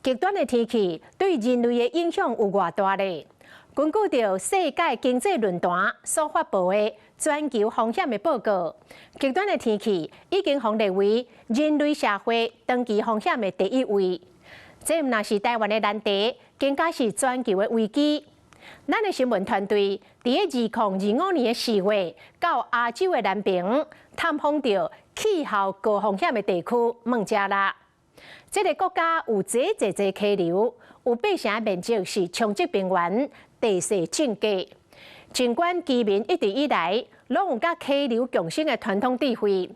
極端的天氣對人類的影響有偌大咧？根據著世界經濟論壇所發布的全球風險的報告，極端的天氣已經予列為人類社會長期風險的第一位。這毋但是台灣的難題，更加是全球的危機。咱的新聞團隊佇2025年的4月，到亞洲的南爿探訪著氣候高風險的地區孟加拉。這个國家有濟濟濟溪流，有八成面積是沖積平原，地勢峻低。儘管居民一直以來攏有佮溪流共生的傳統智慧，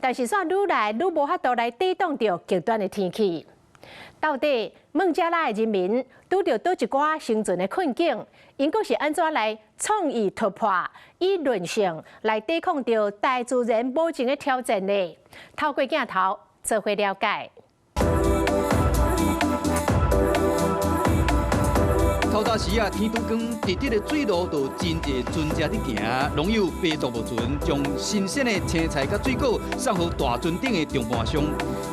但是煞愈來愈無法度來抵擋著極端的天氣。到底孟加拉的人民拄著佗一寡生存的困境，𪜶閣是按怎來創意突破，以韌性來抵抗著大自然無情的挑戰呢？透過鏡頭做伙了解。透早時啊，天拄光，直直的水路就真濟船隻佇行，農友爬獨木船，將新鮮的青菜佮水果送予大船頂的中盤商。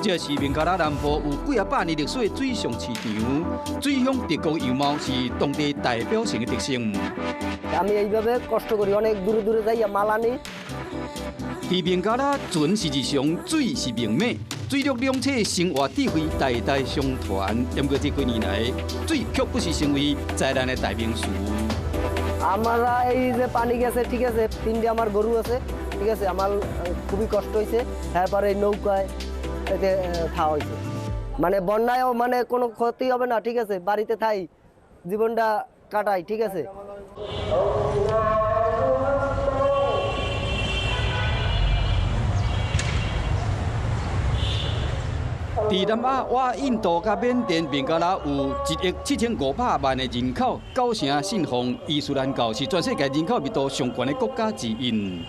這是孟加拉南部有幾仔百年歷史的水上市場，水鄉特國樣貌是當地代表性的特色。আমি এইভাবে কষ্ট করি অনেক দূরে দূরে যাইয়া মাল আনি。佇孟加拉，船是日常，水是命脈。水陸兩棲生活智慧代代相傳，毋過這幾年來，水卻不時成為災難的代名詞。আমরা এই যে পানি গেছে ঠিক আছে তিনটে আমার গরু আছে ঠিক আছে আমার খুবই কষ্ট হয়েছে তারপরে নৌকায় এতে খাওয়া হয়েছে মানে বন্যায়ও মানে কোনো ক্ষতি হবে না ঠিক আছে বাড়িতে থাই জীবনটা কাটাই ঠিক আছে। 佇南亞、倚印度佮緬甸、孟加拉有1億7500萬的人口，九成信奉伊斯蘭教，是全世界人口密度上懸的國家之一。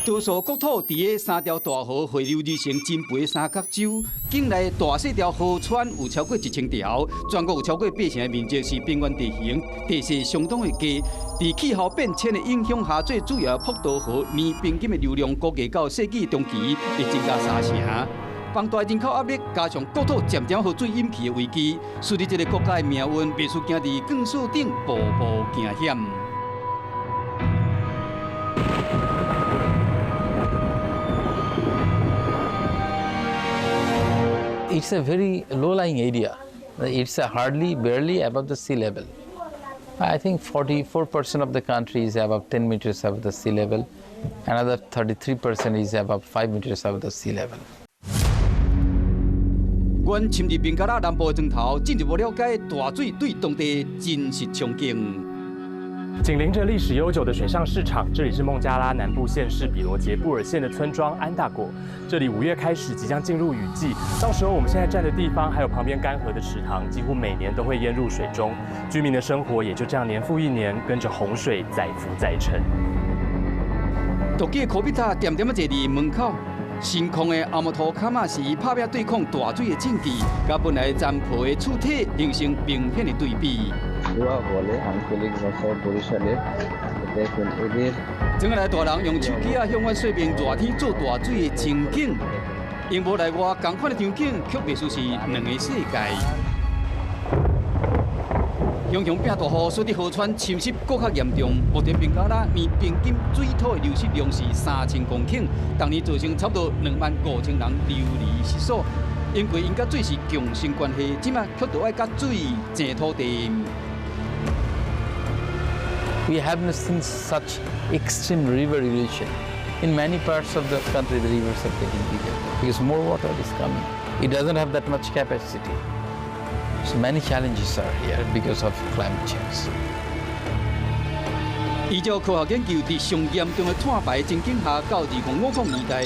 多數國土佇个三條大河匯流而成真肥三角洲，境內大細條河川有超過1000條，全國有超過八成的面積是平原地形，地勢相當的低。佇氣候變遷的影響下，最主要的瀑道河年平均的流量估計到世紀中期會增加三成。龐大人口壓力加上國土漸漸予水淹去的危機，使得這个國家的命運袂輸行佇鋼索頂步步驚險。 It's a very low-lying area. It's a hardly, barely above the sea level. I think 44% of the country is above 10 meters above the sea level. Another 33% is above 5 meters above the sea level. 阮深入孟加拉南部的磚頭，進一步了解大水對當地真實衝擊。緊鄰着歷史悠久的水上市場，這裡是孟加拉南部縣市比羅傑布爾縣的村莊安大果。這裡5月開始即將進入雨季，到時候我們現在站的地方，還有旁邊乾涸的池塘，幾乎每年都會淹入水中。居民的生活也就這樣年復一年，跟着洪水載浮載沉。獨居的科比塔恬恬仔坐佇門口，真空的阿摩托卡馬是伊拍拚對抗大水的證據，佮本來殘破的厝體形成明顯的對比。轉來大人用手機仔向阮說明熱天做大水的情景，螢幕內外仝款的場景，卻袂輸是兩个世界。雄雄變大雨，使得河川侵蝕閣較嚴重。目前孟加拉年平均水土的流失量是3000公頃，逐年造成差不多2萬5千人流離失所。因為𪜶佮水是共生關係，這馬卻著愛佮水爭土地。 We haven't seen such extreme river erosion. In many parts of the country, the rivers are getting bigger because more water is coming. It doesn't have that much capacity. So many challenges are here because of climate change. 依照科學研究，佇上嚴重的碳排情景下，到2050年代，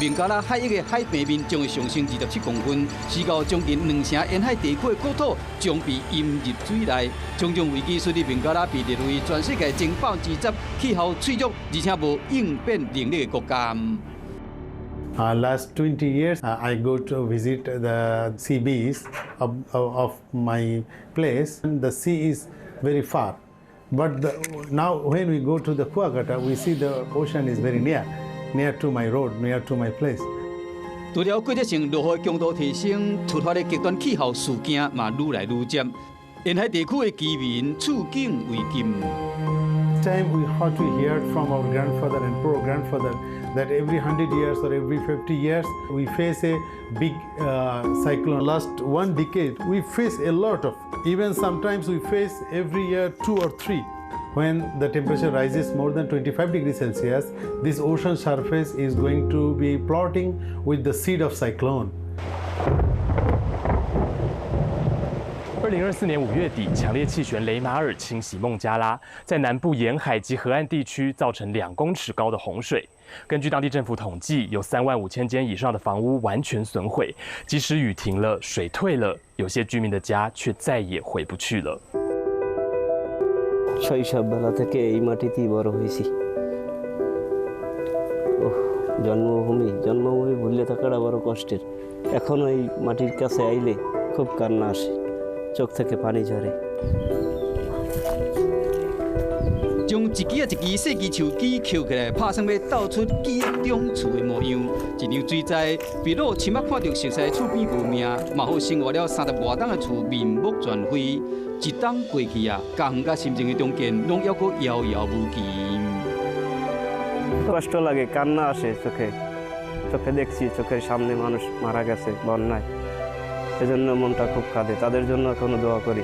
孟加拉海域的海平面將會上升27公分，時到將近兩成沿海地區的國土將被淹入水內。種種危機使得孟加拉被列為全世界前10%氣候脆弱而且無應變能力的國家。 Last 20 years, I go to visit the sea beach of my place. The sea is very far. But now when we go to the Kuakata, we see the ocean is very near, near to my road, near to my place. 除了季節性落雨強度提升，突發的極端氣候事件嘛愈來愈捷，沿海地區的居民處境危急。 Time we had to hear from our grandfather and pro grandfather that every 100 years or every 50 years we face a big cyclone. Last one decade we face a lot of, even sometimes we face every year two or three. When the temperature rises more than 25 degrees Celsius, this ocean surface is going to be plotting with the seed of cyclone. 2024年5月底，强烈气旋雷马尔侵袭孟加拉，在南部沿海及河岸地区造成2公尺高的洪水。根据当地政府统计，有3万5千间以上的房屋完全损毁。即使雨停了，水退了，有些居民的家却再也回不去了。 শৈশববেলা থেকে এই মাটিতেই বড় হয়েছি। ওহ, জন্মভূমি জন্মভূমি ভুলে থাকাটা বড় কষ্টের। এখনও এই মাটির কাছে আইলে খুব কান্না আসে, চোখ থেকে পানি ঝরে। 將一支仔一支細支樹枝抾起來，拍算欲鬥出記憶中厝的模樣。一場水災，比魯親目看著熟似厝邊無命，嘛予生活了30外冬的厝面目全非。一冬過去啊，家園佮心情的重建，攏猶閣遙遙無期。 কষ্ট লাগে, কান্না আসে চোখে। চোখে দেখছি, চোখের সামনে মানুষ মারা গেছে বন্যায়, এজন্য মনটা খুব কাঁদে। তাদের জন্য এখনো দোয়া করি।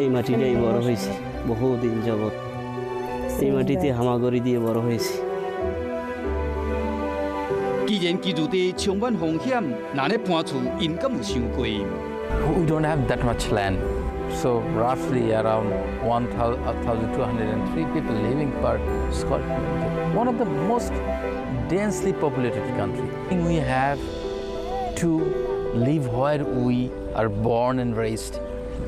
এই মাটিটাই বড় হয়েছে বহুদিন যাবৎ, এই মাটিতে হামাগুড়ি দিয়ে বড় হয়েছে। 既然居住地充滿風險，若咧搬厝，𪜶敢有想過？ We don't have that much land, so roughly around 1,203 people living per square kilometer. One of the most densely populated country. We have to live where we are born and raised.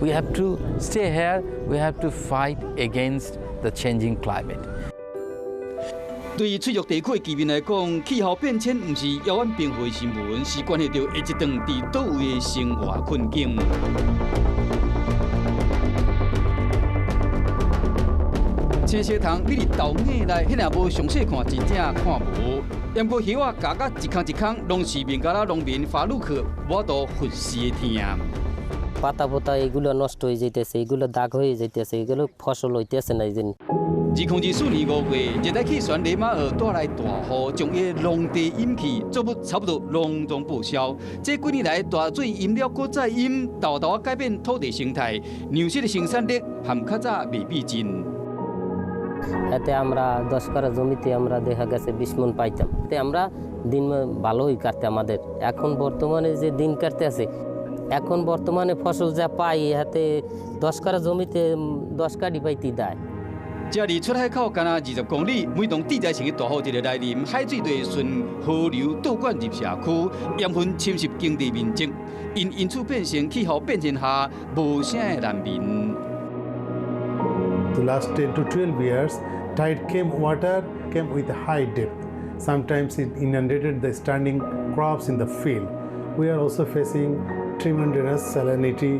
We have to stay here. We have to fight against the changing climate. 對脆弱地區的居民來講，氣候變遷毋是遙遠冰河的新聞，是關係著下一頓佇佗位的生活困境。青石蟲覕佇豆芽內，彼若無詳細看，真正看無。毋過葉仔咬甲一空一空，攏是孟加拉農民法魯克無法度忽視的疼。 পাতা পোতা এগুলো নষ্ট হয়ে যাইতেছে, এগুলো দাগ হয়ে যাইতেছে, এগুলো ফসল হইতেছে না এই জন্য। 2024年5月，熱帶氣旋雷馬爾帶來大雨，將伊的農地淹去，作物差不多攏總報銷。這幾年來大水淹了，閣再淹，沓沓改變土地生態，糧食的生產力和較早袂比盡。 এতে আমরা 10 কাঠা জমিতে আমরা দেখা গেছে 20 মণ পাইতাম। তে আমরা দিন ভালোই কাটতে আমাদের। এখন বর্তমানে যে দিন কাটতে আছে, এখন বর্তমানে ফসল যা পাই হাতে 10 কাঠা জমিতে 10 কাঠি পাইতে দেয়। 這離出海口干焦20公里，每當地災性的大雨一个來臨，海水就會順河流倒灌入社區，鹽分侵蝕耕地面積，𪜶因此變成氣候變遷下無聲的難民。 The last 10 to 12 years, tide came, water came with high depth. Sometimes it inundated the standing crops in the field. We are also facing tremendous salinity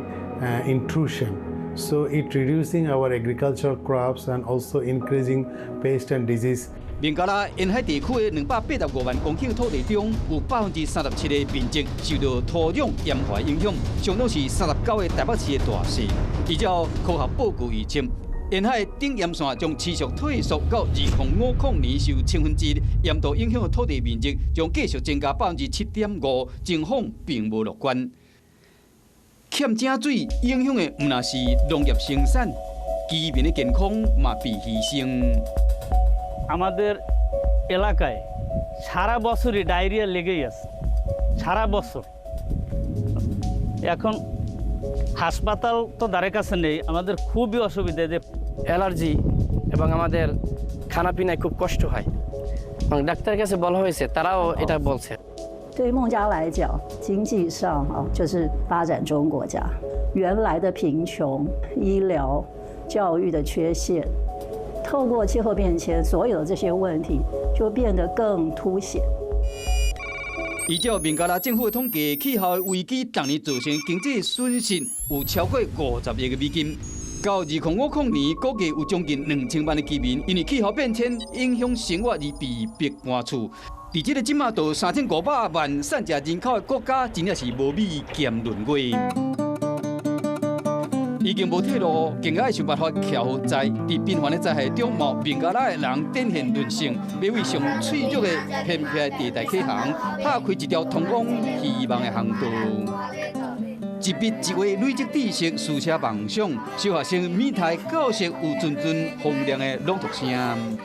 intrusion. So it reducing our agricultural crops and also increasing pest and disease. 孟加拉沿海地區的285萬公頃土地中，有37%的面積受到土壤鹽化影響，相當是39個台北市的大細。依照科學報告預測，沿海頂鹽線將持續退縮到2050年，受千分之一鹽度影響的土地面積將繼續增加7.5%，情況並無樂觀。欠井水影響的毋但是農業生產，居民的健康嘛被犧牲。 আমাদের এলাকায় সারা বছরই ডায়রিয়া লেগেই আছে, সারা বছর। এখন হাসপাতাল তো ধারে কাছে নেই, আমাদের খুবই অসুবিধা যে অ্যালার্জি এবং আমাদের খানাপিনায় খুব কষ্ট হয় এবং ডাক্তারের কাছে বলা হয়েছে, তারাও এটা বলছে। 对孟加拉来讲，经济上啊就是发展中国家，原来的贫穷、医療、教育的缺陷，透過氣候變遷，所有的這些問題就變得更凸顯。依照孟加拉政府的統計，氣候危機逐年造成經濟損失有超過50億個美金。到2050年，估計有將近2000萬的居民因為氣候變遷影響生活而被迫搬厝。佇這个這馬到3500萬散食人口的國家，真正是無米兼淪月。已經無退路，更加愛想辦法徛好災。佇頻繁的災害中，嘛孟加拉的人展現韌性，欲為上脆弱的偏僻地帶啟航，拍開一條通往希望的航道。一筆一畫累積知識，書寫夢想。小學生米泰教室有陣陣洪亮的朗讀聲。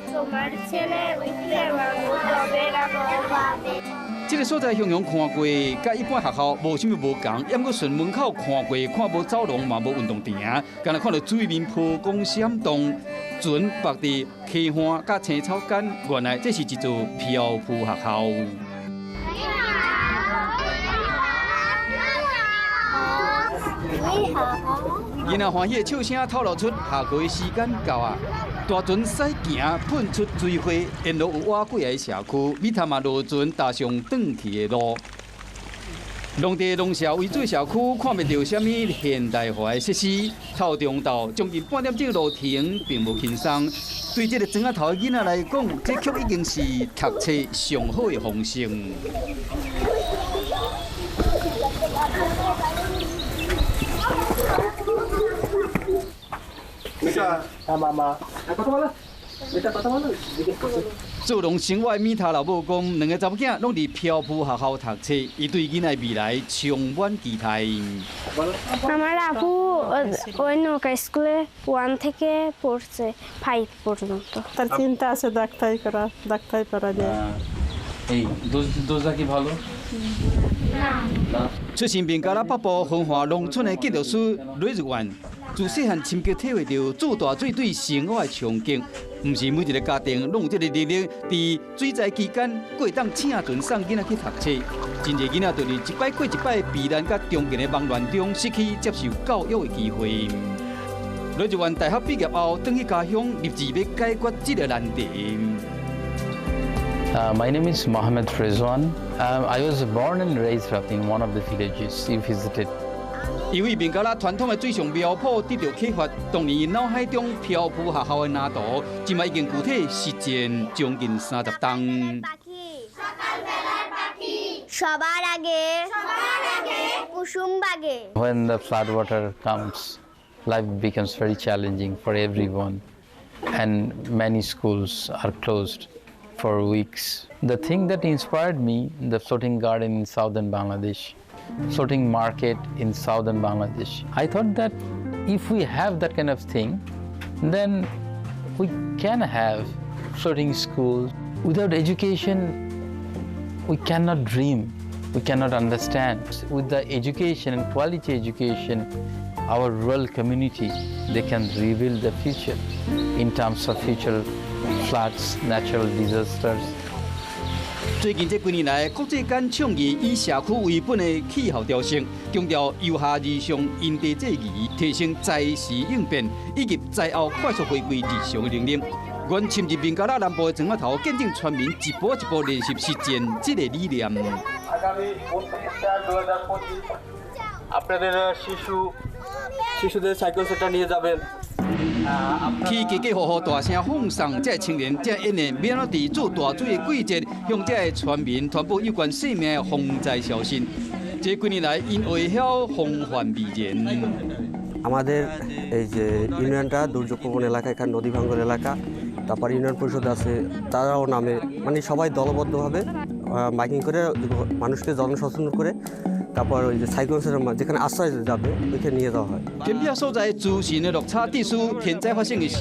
這個所在雄雄看過，佮一般學校無啥物無仝，猶閣順門口看過，看無走廊嘛無運動場，干焦看著水面波光閃動，船縛佇溪岸佮青草間，原來這是一座漂浮學校。囡仔歡喜的笑聲透露出下課的時間到啊！大船駛行，噴出水花，沿路有倚過來的社區，米探嘛落船踏上轉去的路。農地農舍為主的社區，看袂著啥物現代化的設施。透中晝將近半點鐘路程並無輕鬆。對這个磚仔頭的囡仔來講，這卻已經是讀冊上好的方式。做農生活的米塔老母講，兩个查某囝攏佇漂浮學校讀冊，伊對囡仔未來充滿期待。আমার আবু ওই নৌকা স্কুলে 1 থেকে পড়ছে 5 পর্যন্ত। তার চিন্তা আছে ডাক্তারি করা, ডাক্তারি পড়া নিয়ে। এই দোজা কি ভালো? 出身孟加拉北部丰华農村的建築師雷日元，自細漢深刻體會著做大水對生活的衝擊。毋是每一个家庭攏有這个能力，佇水災期間閣會當請船送囡仔去讀冊。真濟囡仔就佇一擺過一擺避難佮重建的忙亂中，失去接受教育的機會。雷日元大學畢業後，轉去家鄉，立志欲解決這个難題。 My name is Mohammed Rizwan. I was born and raised up in one of the villages you visited. 因為孟加拉傳統的水上苗圃得著啟發，當年腦海中漂浮學校的藍圖，這擺已經具體實踐將近30冬。 When the flood water comes, life becomes very challenging for everyone, and many schools are closed for weeks. The thing that inspired me, the floating garden in southern Bangladesh, floating market in southern Bangladesh. I thought that if we have that kind of thing, then we can have floating schools. Without education, we cannot dream, we cannot understand. With the education and quality education, our rural community, they can rebuild the future in terms of future floods, natural disasters. 最近這幾年來，國際間倡議以社區為本的氣候調適，強調由下而上因地制宜，提升災時應變以及災後快速回歸日常的能力。阮深入孟加拉南部的磚仔頭，見證村民一步一步練習實踐這個理念。আপনাদের শিশু শিশুদের সাইকেল সেটা নিয়ে যাবেন। 去家家戶戶大聲放送，這个青年才演的欲按怎佇做大水的季節，向這个村民傳播有關生命的防災消息。這幾年來，𪜶會曉防範未然。 আমাদের এই যে ইউনিয়নটা দুর্যোগ প্রবণ এলাকা, এখানে নদী ভাঙ্গন এলাকা, তারপর ইউনিয়ন পরিষদ আছে, তারাও নামে, মানে সবাই দলবদ্ধভাবে মাইকিং করে মানুষকে জনসচেতন করে তারপর ওই যে সাইক্লোন যেখানে আশ্রয় যাবে ওইখানে নিয়ে যাওয়া হয়। 偏僻所在資訊的落差，致使天災發生的時，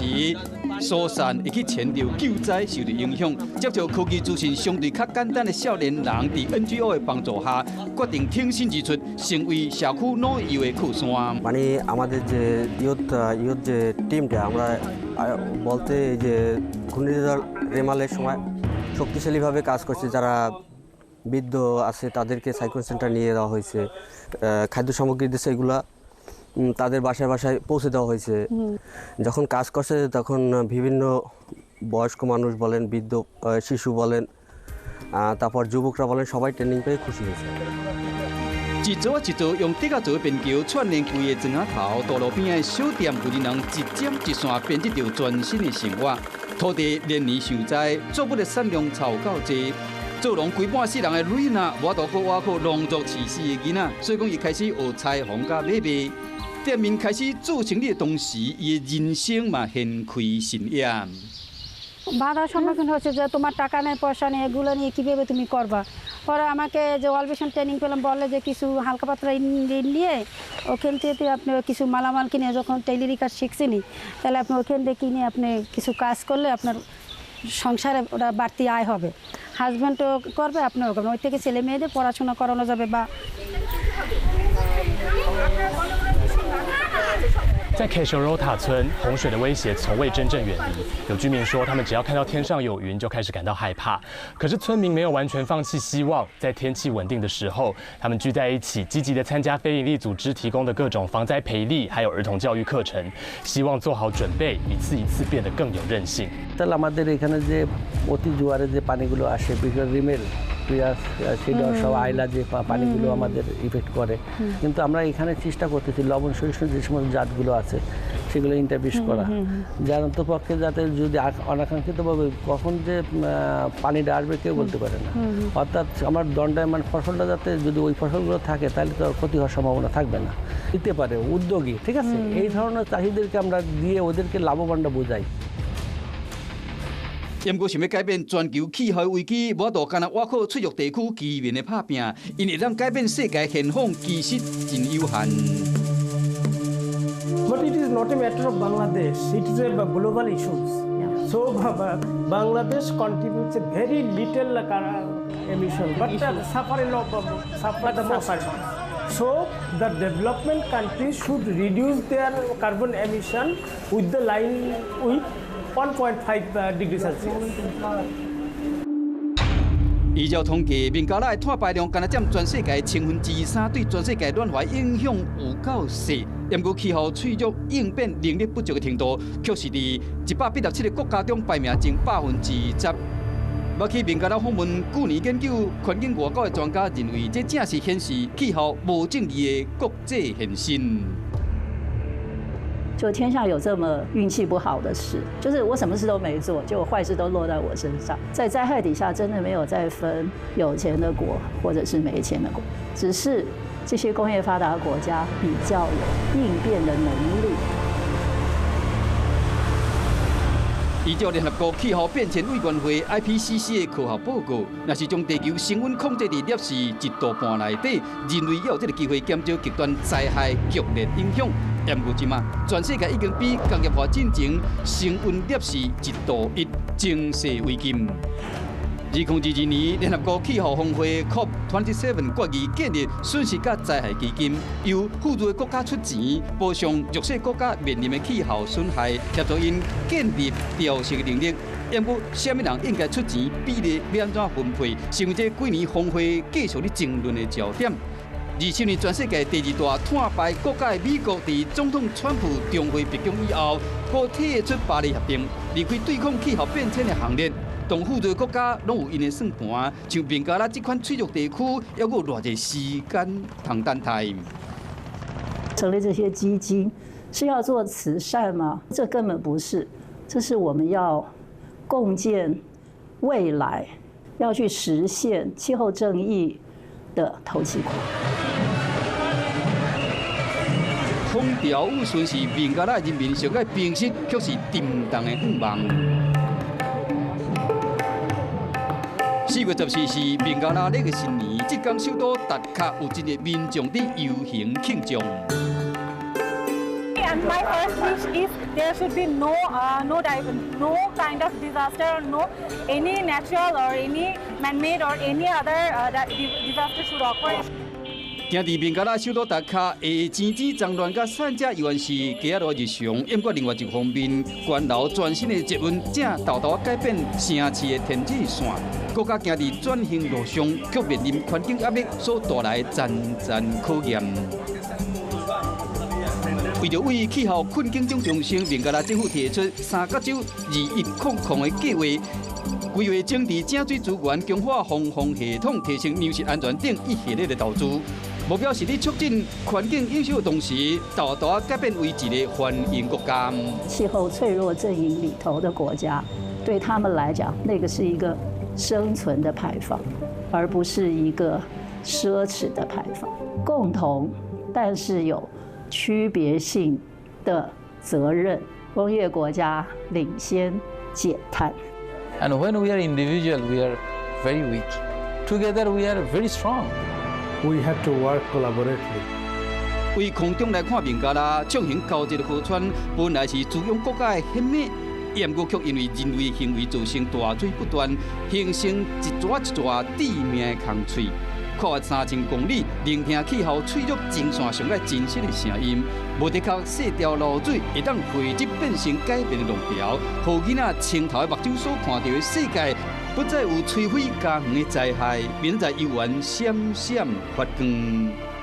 疏散會去牽著救災受著影響。接受科技資訊相對較簡單的少年人，佇 NGO 的幫助下，決定挺身而出，成為社區老友的靠山。 মানে আমাদের যে ইয়ুথ ইয়ুথ যে টিমটা আমরা বলতে যে ঘূর্ণিঝড় রেমালের সময় শক্তিশালীভাবে কাজ করছে, যারা বৃদ্ধ আছে তাদেরকে সাইক্লোন সেন্টার নিয়ে দেওয়া হয়েছে, খাদ্য সামগ্রী দিচ্ছে, এগুলা তাদের বাসায় বাসায় পৌঁছে দেওয়া হয়েছে। যখন কাজ করছে তখন বিভিন্ন বয়স্ক মানুষ বলেন, বৃদ্ধ শিশু বলেন, তারপর যুবকরা বলেন, সবাই ট্রেনিং পেয়ে খুশি হয়েছে। 一座一座用竹仔做便橋串聯規个磚仔頭，道路邊的小店，有人一針一線編織著全新的生活。土地連年受災，作物的產量超夠濟。做農規半世人的瑞娜，無法度閣倚靠農作飼死的囡仔，所以講伊開始學裁縫佮買賣。店面開始做生意的同時，伊的人生嘛掀開新頁。 বাধার সম্মুখীন হচ্ছে যে তোমার টাকা নেই, পয়সা নেই, এগুলো নিয়ে কীভাবে তুমি করবা। পরে আমাকে যে অল ট্রেনিং পেলাম, বললে যে কিছু হালকা পাতলা ঋণ নিয়ে ওখান থেকে আপনি কিছু মালামাল কিনে, যখন টেইলারি কাজ শিখছেনই, তাহলে আপনি ওখান থেকে কিনে আপনি কিছু কাজ করলে আপনার সংসারে ওটা বাড়তি আয় হবে, হাজব্যান্ডও করবে, আপনিও করবেন, ওই থেকে ছেলে মেয়েদের পড়াশোনা করানো যাবে বা 在 Keshorota 村，洪水的威胁从未真正远离。有居民说，他们只要看到天上有云，就开始感到害怕。可是村民没有完全放弃希望，在天气稳定的时候，他们聚在一起，积极的参加非营利组织提供的各种防灾培力，还有儿童教育课程，希望做好准备，一次一次变得更有韧性。তাহলে আমাদের এখানে যে অতি জোয়ারে যে পানিগুলো আসে, বিশেষ রিমেল, পিয়াস, সিডর সব আইলা যে পানিগুলো আমাদের ইফেক্ট করে, কিন্তু আমরা এখানে চেষ্টা করতেছি লবণ সহিষ্ণু যে সমস্ত জাতগুলো আছে সেগুলো ইন্টারভিউস করা, যার অন্তপক্ষে যাতে যদি অনাকাঙ্ক্ষিতভাবে কখন যে পানিটা আসবে কেউ বলতে পারে না, অর্থাৎ আমার দণ্ডায়মান ফসলটা যাতে যদি ওই ফসলগুলো থাকে তাহলে তো ক্ষতি হওয়ার সম্ভাবনা থাকবে না। দিতে পারে উদ্যোগী, ঠিক আছে, এই ধরনের চাষিদেরকে আমরা দিয়ে ওদেরকে লাভবানটা বোঝাই। 不过，想欲改变全球气候危机，无法度干焦倚靠脆弱地区居民的拍拚，𪜶会当改变世界现况，其实真有限。 But it is not a matter of Bangladesh. It is a global issues. So Bangladesh contributes a very little emission, but suffer a lot, suffer the most. So the development countries should reduce their carbon emission with the line with 1.5 degree Celsius. 依照统计，孟加拉的碳排量干焦占全世界3%，对全世界暖化影响有够细。不过气候脆弱应变能力不足的程度，却是伫187个国家中排名前10%。捌去孟加拉访问旧年研究环境外交的专家认为，这正是显示气候无正义的国际现实。就天下有这么运气不好的事，就是我什么事都没做，就坏事都落在我身上。在灾害底下，真的没有再分有钱的国或者是没钱的国，只是这些工业发达国家比较有应变的能力。依照联合国气候变迁委员会 IPCC 的科学报告，若是将地球升温控制伫1.5°C内底，人类犹有这个机会减少极端灾害剧烈影响。不过这马，全世界已经比工业化进前升温1.1°C，情势危急。2022年，联合国气候峰会 COP27 决议建立损失佮灾害基金，由富裕的国家出钱，补偿弱势国家面临的气候损害，协助𪜶建立调适能力。不过，啥物人应该出钱，比例欲按怎分配，成为这几年峰会继续咧争论的焦点。27年，全世界第二大碳排国家的美国，伫总统川普重回白宫以后，阁提出巴黎协定，离开对抗气候变迁的行列。当富裕国家拢有𪜶的算盘，像孟加拉这款脆弱地区，犹阁有偌济时间通等待。成立这些基金是要做慈善吗？这根本不是，这是我们要共建未来，要去实现气候正义的头期款。风调雨顺是孟加拉人民上爱平息，却是沉重的愿望。4月14是孟加拉历的新年，这天首都达卡有真济民众伫游行庆祝。 And my first wish is there should be no kind of disaster, no any natural or any man-made or any other disaster should occur. 行伫孟加拉首都达卡，会钱钱脏乱佮散遮犹原是街仔路日常。不过另外一方面，悬楼全新的捷运正沓沓改变城市的天际线。国家行伫转型路上，却面临环境压力所带来的层层考验。为著为气候困境中重生，孟加拉政府提出三角洲2100的计划。规划整治井水资源、强化防风系统、提升粮食安全等一系列的投资，目标是咧促进环境永续的同时，沓沓改变为一个繁荣国家。气候脆弱阵营里头的国家，对他们来讲，那个是一个生存的牌坊，而不是一個奢侈的牌坊。共同，但是有區別性的責任。工業國家領先減碳。 And when we are individual, we are very weak. Together, we are very strong. We have to work collaboratively. 對空中來看，孟加拉暢行交織的河川，本來是滋養國家的血脈，毋過卻因為人類行為造成大水不斷，形成一逝一逝致命的空喙。跨越3000公里，聆聽氣候脆弱前線上蓋真實的聲音。無的確，細條流水會當匯集變成改變的浪潮，予囡仔青頭的目睭所看著的世界，不再有摧毀家園的災害，明仔載猶原閃閃發光。